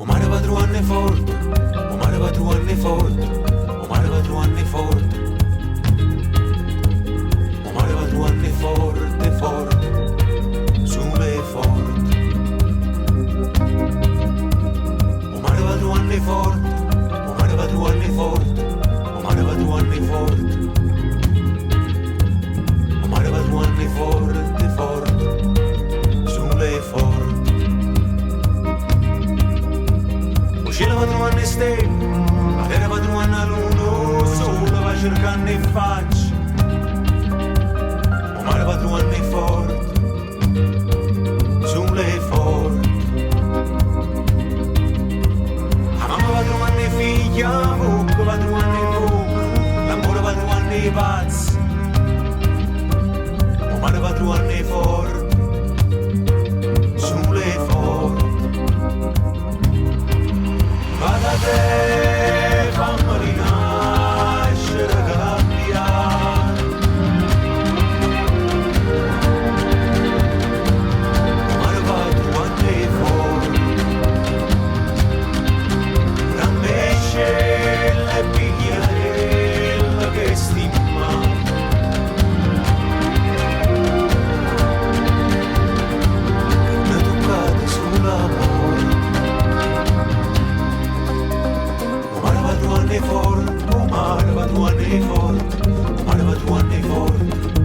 O mare va truvanne forte, 'o mare va truvanne forte, 'o mare va truvanne forte. 'O mare va truvanne forte, forte, sule forte. 'O mare va truvanne forte, 'o mare va truvanne forte, 'o mare va truvanne forte. 'O mare va truvanne forte, forte, sule forte. 'O cielo va truvanno 'e stelle, 'a terra va truvanno 'a luna, 'o sole va cercanno 'e facce. 'O mare va truvanno 'e forte, sule forte. 'A mamma va truvanno 'e figlie, 'a vocca va truvanno 'e vocca, l'ammore va truvanno 'e pazze. 'O mare va truvanno 'e forte, sule forte. Patatè, famme rinascere cambiare. 'O mare va truvanno 'e forte. Damme scella e pigliarella che stimma. C'hanno tuccato sulo 'a morte. 'O mare va truvanno 'e forte, 'o mare va truvanno 'e forte, 'o mare va truvanno 'e forte.